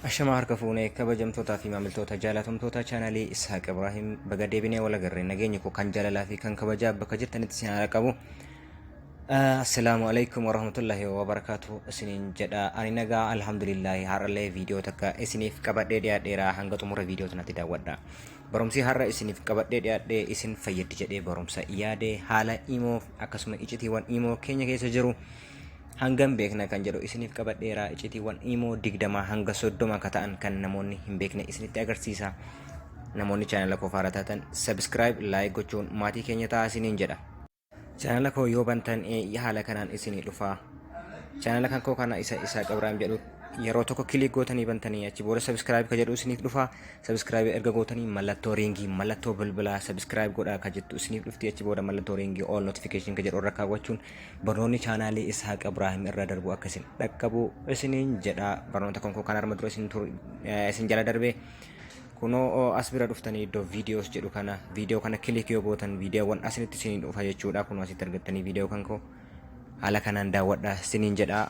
Ashamaa harka fuune, kabajamtootaa fi maamiltoota jaalatamtoota chaanalii Ishaaq Ibraahim, baga deebinee wal agarre. Nageenyi koo kan jaalalaa fi kan kabajaa bakka jirtanitti isin haa qabu. Assalaamu alaikum warahmatullahi wabarakaatu isiniin jedha. Ani nagaa, alhamdulillahi. Har'allee viidiyoo takka isiniif qabadhee dhiyaadheera. Hanga xumura viidiyoo tanatti daawwadha. Barumsi har'a isiniif qabadhee dhiyaadhee isin fayyaddi jedhee barumsa yaade, haala imoo akkasuma icitiiwwan imoo keenya keessa jiru hangam beekna kan jedhu isiniif qabadheera. Icitiiwwan imoo 20 hanga 30 akka ta'an kan namoonni hin beekne isinitti agarsiisa. Namoonni chaanala koo faara taatan subscribe, like gochuun maatii keenya ta'aa isiniin jedha. Chaanala koo yoo bantan haala kanaan isinii dhufa. Chaanala kan koo kana isa Isaaq Ibraahim jedhu yeroo tokko click gootanii bantanii, achi booda subscribe ka jedhu isiniif dhufa. Subscribe erga gootanii mallattoo ringii, mallattoo bilbilaa subscribe godhaa ka jettu isiniif dhufti. Achi booda mallattoo ringii all notification ka jedhu irra kaawwachuun barnoonni chaanaalii Isaaq Ibraahim irra darbu akka isin dhaqqabu isiniin jedha. Barnoota kan koo kan arma dura isin jala darbe kunoo as bira dhuftanii iddoo videos jedhu kana, viidiyoo kana click yoo gootan viidiyoowwan asinitti isiniin dhufa jechuudha. Kunoo asitti argattanii viidiyoo kan koo haala kanaan daawwadha isiniin jedha.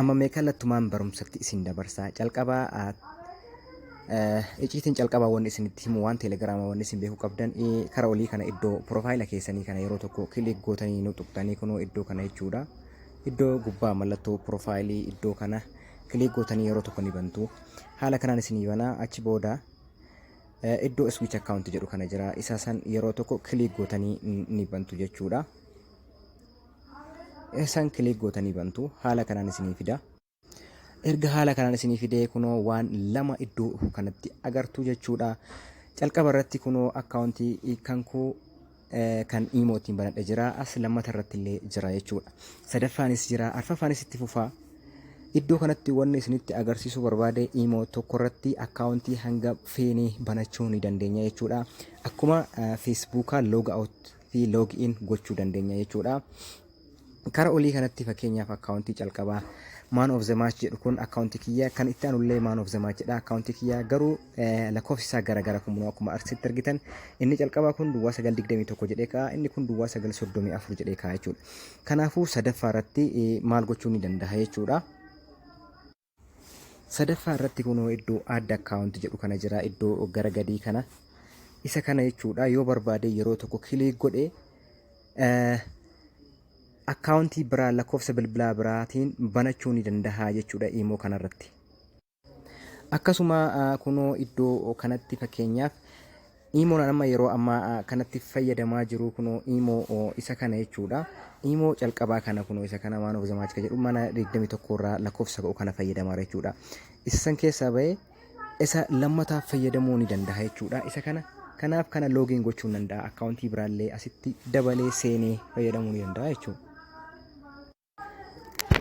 Amma mee kallattumaan barumsatti isin dabarsa. Calqabaa iciitiin calqabaa wanni isinitti himu, waan teelegiraamaa wanni isin beekuu qabdan, kara olii kana iddoo profaayila keessanii kana yeroo tokko click gootanii nu tuqxanii, kunoo iddoo kana jechuudha. Iddoo gubbaa mallattoo profaayilii iddoo kana click gootanii yeroo tokko ni bantu. Haala kanaan isinii banaa. Achi booda iddoo switch account jedhu kana jira. Isa san yeroo tokko click gootanii ni bantu jechuudha. San click gootanii bantu. Haala kanaan isinii fida. Erga haala kanaan isinii fidee kunoo waan lama iddoo kanatti agartu jechuudha. Calqaba irratti kunoo akkaawuntii kan koo kan iimoo ittiin banadhe jira. As lammata irratti illee jira jechuudha. Sadaffaanis jira, arfaffaanis itti fufa. Iddoo kanatti wanni isinitti agarsiisuu barbaade, iimoo tokko irratti akkaawuntii hanga feenee banachuu ni dandeenya jechuudha. Akkuma feesbuukaa log out fi log in gochuu dandeenya jechuudha. Kara olii kanatti fakkeenyaaf akkaawuntii calqabaa man of the match jedhu kun akkaawuntii kiyya, kan itti aanullee man of the match jedha. Akkaawuntii kiyya garuu lakkoofsi isaa gara gara. Kun akkuma asitti argitan inni calqabaa kun 0921 jedhee ka'a, inni kun 0934 jedhee ka'a jechuudha. Kanaafuu sadaffaa irratti maal gochuu ni danda'a jechuudha. Sadaffaa irratti kunoo iddoo add account jedhu kana jira, iddoo gara gadii kana, isa kana jechuudha. Yoo barbaade yeroo tokko click godhe akkaawuntii biraa lakkoofsa bilbilaa biraatiin banachuu ni danda'a jechuudha imoo kanarratti. Akkasuma kunoo iddoo kanatti fakkeenyaaf iimoon amma yeroo ammaa kanatti fayyadamaa jiru kunoo imoo isa kana jechuudha. Imoo calqabaa kana, kunoo isa kana, man of the match jedhu mana 21 irraa lakkoofsa ka'u kana fayyadamaa jechuudha. Isa san keessaa bahee isa lammataaf fayyadamuu ni danda'a jechuudha. Isa kana kanaaf kana login gochuu ni danda'a. Akkaawuntii biraallee asitti dabalee seenee fayyadamuu ni danda'a jechuudha.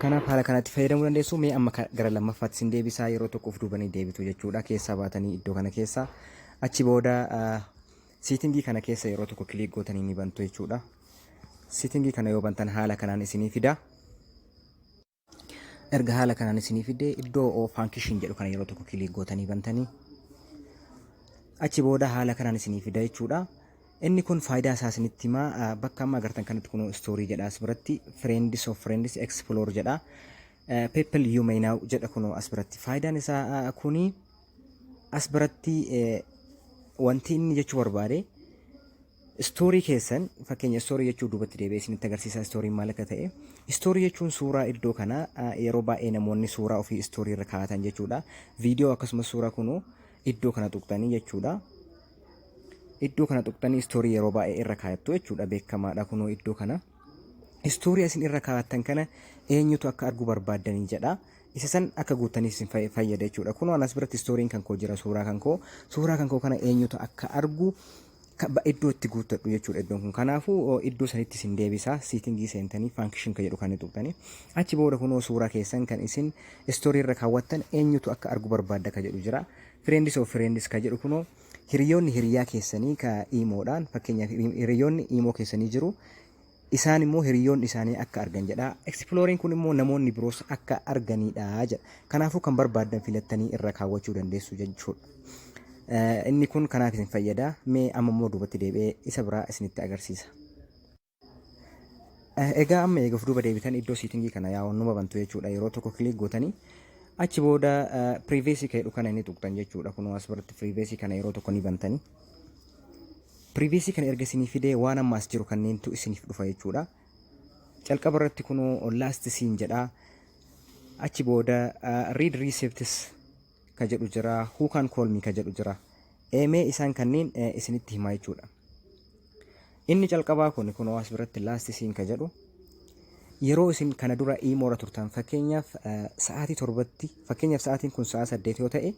Kanaaf haala kanatti fayyadamuu dandeessu. Mee amma gara lammaffaatti isin deebisaa. Yeroo tokko of duubanii deebitu jechuudha. Keessaa baatanii iddoo kana keessa, achi booda settingii kana keessa yeroo tokko click gootanii ni bantu jechuudha. Settingii kana yoo bantan haala kanaan isinii fida. Erga haala kanaan isinii fide iddoo function jedhu kana yeroo tokko click gootanii bantanii, achi booda haala kanaan isinii fida jechuudha. Inni kun faayidaa isaa isinitti himaa. Bakka amma agartan kanatti kun story jedha, as biratti friends of friends, explore jedha. People you may know jedha kunoo as biratti. Faayidaan isaa kuni as biratti wanti inni jechuu barbaade, story keessan fakkeenya story jechuu duubatti deebi'ee isinitti agarsiisa storyn maal akka ta'e. Story jechuun suuraa iddoo kana yeroo baay'ee namoonni suuraa ofii story irra kaa'atan jechuudha. Viidiyoo akkasumas suuraa kunuu iddoo kana tuqxanii jechuudha. Iddoo kana tuqxanii story yeroo baay'ee irra kaa'attu jechuudha, beekamaadha kunoo iddoo kana. Story isin irra kaa'attan kana eenyutu akka arguu barbaaddanii jedha. Isa san akka guuttaniif isin fayyada jechuudha. Kunoo anas biratti storyn kan koo jira, suuraa kan koo kana eenyutu akka argu iddoo itti guuttadhu jechuudha iddoon kun. Kanaafuu iddoo sanitti isin deebisa. Settingii seentanii function kan jedhu kan tuqxanii, achi booda kunoo suuraa keessan kan isin story irra kaawwattan eenyutu akka argu barbaadda ka jedhu jira. Friends of friends ka jedhu kunoo hiriyoonni hiriyaa keessanii ka iimoodhaan, fakkeenyaaf hiriyoonni iimoo keessanii jiru, isaan immoo hiriyoonni isaanii akka argan jedha. Exploring kun immoo namoonni biroos akka arganidha jedha. Kanaafuu kan barbaaddan filattanii irra kaawwachuu dandeessu jechuudha. Inni kun kanaaf isin fayyada. Mee amma immoo duubatti deebi'ee isa biraa isinitti agarsiisa. Egaa amma eega of duuba deebitan iddoo setting kana yaa numa bantu jechuudha. Yeroo tokko click gootanii achi booda privacy kan jedhu kana ni tuqxan jechuudha. Kunoo as biratti privacy kana yeroo tokko ni bantanii. Privacy kana erga isinii fidee waan ammaas jiru kanneentu isiniif dhufa jechuudha. Calqaba irratti kunoo last seen jedha. Achi booda read receipts ka jedhu jira. Who can call me ka jedhu jira. Mee isaan kanneen isinitti himaa jechuudha. Inni calqabaa kun kunoo as biratti last seen ka jedhu, yeroo isin kana dura iimoora turtan, fakkeenyaaf sa'aatii 7tti, fakkeenyaaf sa'aatiin kun sa'a 8 yoo ta'e,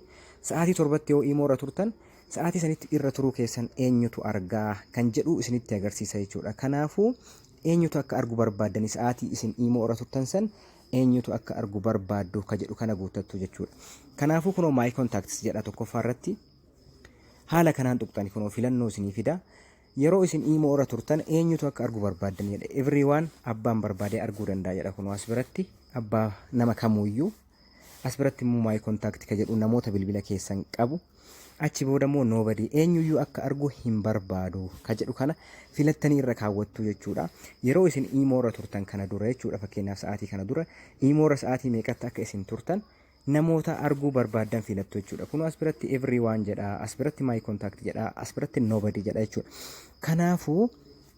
sa'aatii 7tti yoo iimoora turtan, sa'aatii sanitti irra turuu keessan eenyutu argaa kan jedhu isinitti agarsiisa jechuudha. Kanaafuu eenyutu akka argu barbaaddani, sa'aatii isin iimoora turtan san eenyutu akka argu barbaaddu ka jedhu kana guuttattu jechuudha. Kanaafuu kunoo my contacts jedha tokkoffaa irratti. Haala kanaan tuqxani kunoo filannoo isinii fida. Yeroo isin iimoo irra turtan eenyutu akka argu barbaaddan jedha. Everyone, abbaan barbaadee arguu danda'a jedha kunoo as biratti, abbaa nama kamuyyuu. As biratti immoo my contact ka jedhu namoota bilbila keessan qabu. Achi booda immoo nobody, eenyuyyuu akka argu hin barbaadu ka jedhu kana filattanii irra kaawwattu jechuudha. Yeroo isin iimoo irra turtan kana dura jechuudha, fakkeenyaaf sa'aatii kana dura iimoo irra sa'aatii meeqatti akka isin turtan namoota arguu barbaaddan filattu jechuudha. Kun as biratti everyone jedha, as biratti my contact jedha, as biratti nobody jedha jechuudha. Kanaafuu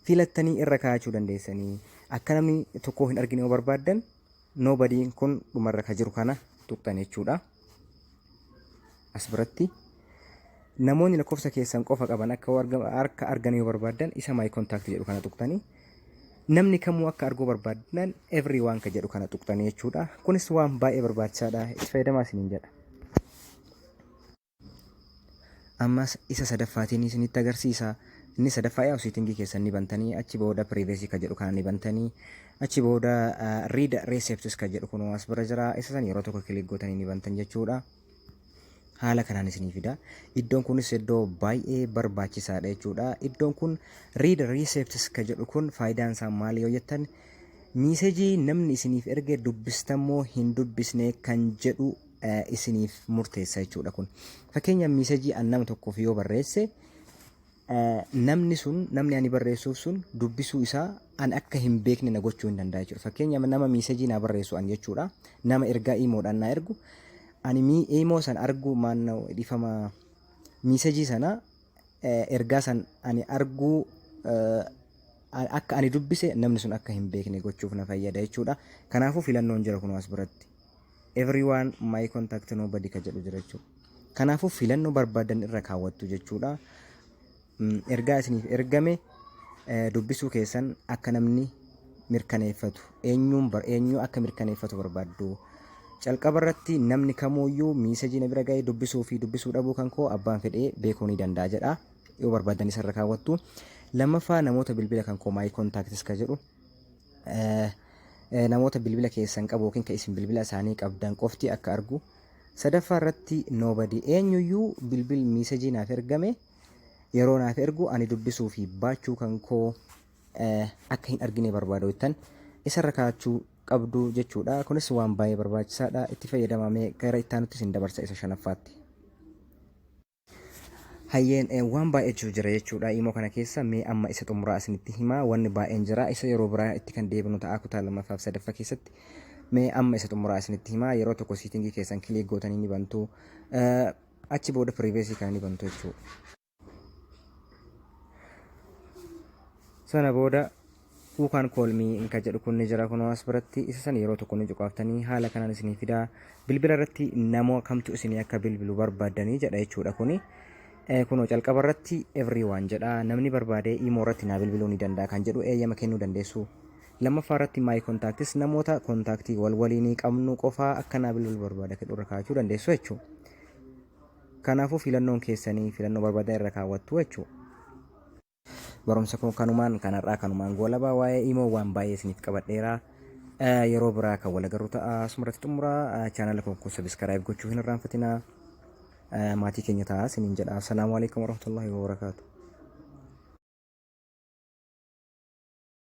filattanii irra kaa'achuu dandeessanii, akka namni tokko hin argine yoo barbaaddan nobody kun dhumarra ka jiru kana tuqxan jechuudha. As biratti namoonni lakkoofsa keessan qofa qaban akka harka argan yoo barbaaddan isa my contact jedhu kana tuqxanii, namni kamuu akka arguu barbaadan everyone ka jedhu kana tuqxanii jechuudha. Kunis waan baay'ee barbaachisaadha. Itti fayyadamaa isiniin jedha. Ammas isa sadaffaatiin isinitti agarsiisa. Inni sadaffaa yaa'u setting keessan ni bantanii, achi booda privacy ka jedhu kana ni bantanii, achi booda read receipts ka jedhu kun as bira jira. Isa san yeroo tokko click gootanii ni bantan jechuudha. Haala kanaan isinii fida. Iddoon kunis iddoo baay'ee barbaachisaadha jechuudha. Iddoon kun read receipts ka jedhu kun faayidaan isaa maali yoo jettan, message namni isiniif erge dubbistammoo hin dubbisne kan jedhu isiniif murteessa jechuudha kun. Fakkeenyaaf message an nama tokkoof yoo barreesse, namni sun, namni ani barreessuuf sun dubbisuu isaa an akka hin beekne na gochuu hin danda'a jechuudha. Fakkeenyaaf nama message naa barreessu an jechuudha. Nama ergaa iimoodhaan naa ergu, ani iimoo san arguu maannoo dhiifama, message sana, ergaa san ani arguu, akka ani dubbise namni sun akka hin beekne gochuuf na fayyada jechuudha. Kanaafuu filannoon jira kun as biratti. Everyone, my contact, nobody ka jedhu jira jechuudha. Kanaafuu filannoo barbaadan irra kaawwattu jechuudha. Ergaa isiniif ergame dubbisuu keessan akka namni mirkaneeffatu eenyuun eenyu akka mirkaneeffatu barbaaddu. Calqaba irratti namni kamuyyuu message na bira ga'ee dubbisuu fi dubbisuu dhabuu kan koo abbaan fedhee beekuu ni danda'a jedha. Yoo barbaadan isarra kaawwattu. Lammaffaa namoota bilbila kan koo, my contacts ka jedhu, namoota bilbila keessan qabu yookiin kan isin bilbila isaanii qabdan qofti akka argu. Sadaffaa irratti nobody, eenyuyyuu bilbil message naaf ergame yeroo naaf ergu ani dubbisuu fi baachuu kan koo akka hin argine barbaadu jettan isarra kaa'achuu qabdu jechuudha. Kunis waan baay'ee barbaachisaadha. Itti fayyadamamee gara itti aanutti isin dabarsa, isa shanaffaatti. Hayyeen, waan baay'eetu jira jechuudha imoo kana keessa. Mee amma isa xumuraa isinitti himaa. Wanni baay'een jira, isa yeroo biraa itti kan deebinu ta'a kutaa lammaffaaf sadaffaa keessatti. Mee amma isa xumuraa isinitti himaa. Yeroo tokko setting keessan click gootanii ni bantu, achi booda privacy kana ni bantu jechuudha. Sana booda who can call me ka jedhu kun ni jira kunoo as biratti. Isa san yeroo tokko ni cuqaaftanii haala kanaan isinii fidaa. Bilbila irratti nama kamtu isinii akka bilbilu barbaaddanii jedha jechuudha kuni. Kunoo calqaba irratti everyone jedha, namni barbaade imoo irratti naa bilbiluu ni danda'a kan jedhu eeyyama kennuu dandeessu. Lammaffaa irratti my contacts, namoota contact wal waliinii qabnu qofaa akka naa bilbilu barbaada jedhu irra kaa'achuu dandeessu jechuudha. Kanaafuu filannoon keessanii filannoo barbaadan irra kaawwattu jechuudha. Barumsa kun kanumaan kanarraa kanumaan goolabaa. Waa'ee imoo waan baay'ee isiniif qabadheera. Yeroo biraa kan wal agarru ta'a. Asumarratti xumuraa. Chaanala kun subscribe gochuu hin irraanfatinaa. Maatii keenya ta'a isiniin jedha. Assalaamu alaikum warahmatullahi wabarakaatu.